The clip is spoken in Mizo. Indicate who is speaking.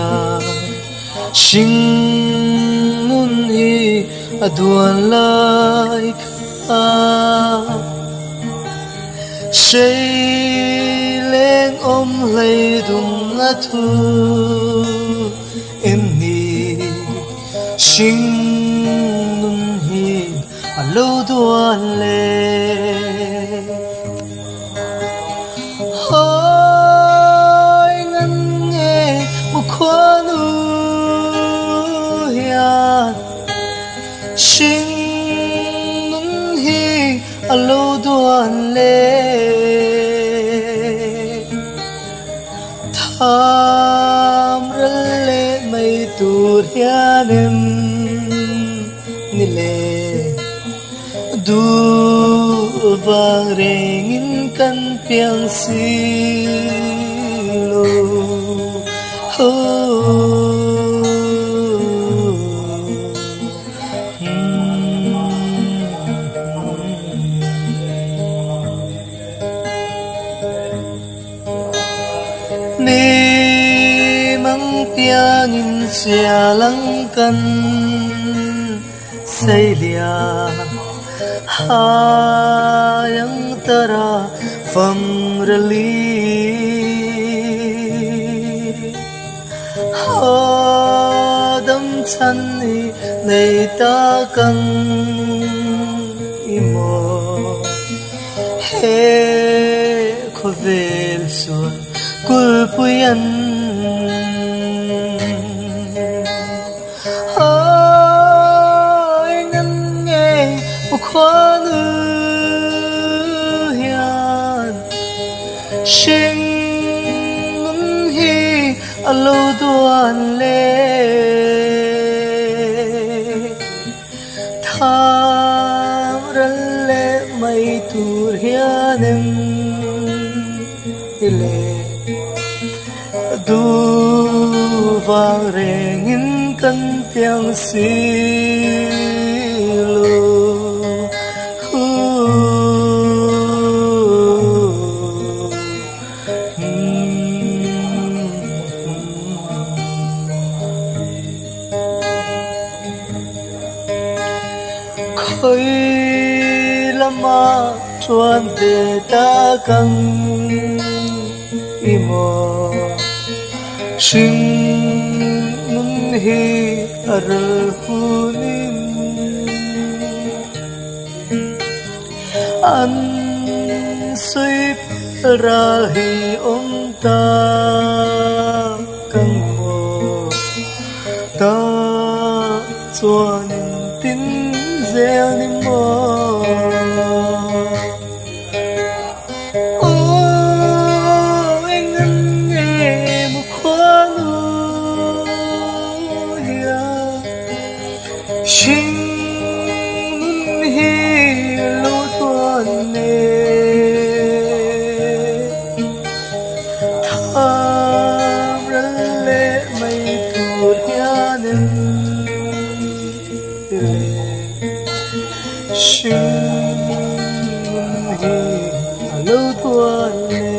Speaker 1: hian hring nun hi a duan lai kha. Hrei leng awm hlei dung a thu em ni hring nun hi a lo duan le. Hawi ngan nge mu khuanu hian hring nun hi a lo duan le. Tham ral leh mai tur hian em ni le. Duh vang rengin kan piang si lo. Mi mang piangin sialang kan Seilia hayang tara fam rali Adam chhan i nei ta kang i maw He khawvel sual kulpui an Hawi ngan nge u khuanu hian hring nun hi a lo duan le. Tham ral leh mai tur hian em i le. Duh vang rengin kan piang si lo. Khawi lama chuan ve tak ang i maw? Hring nun hi a ral hunin an sawi phal ral hi awm tak ang maw? Ta chuan in tin zel ni maw? Aw eng an nge maw khuanu hian hring nun hi lo tuan e. Tham ral leh mai tur hian em i le hring nun hi a lo tuan le.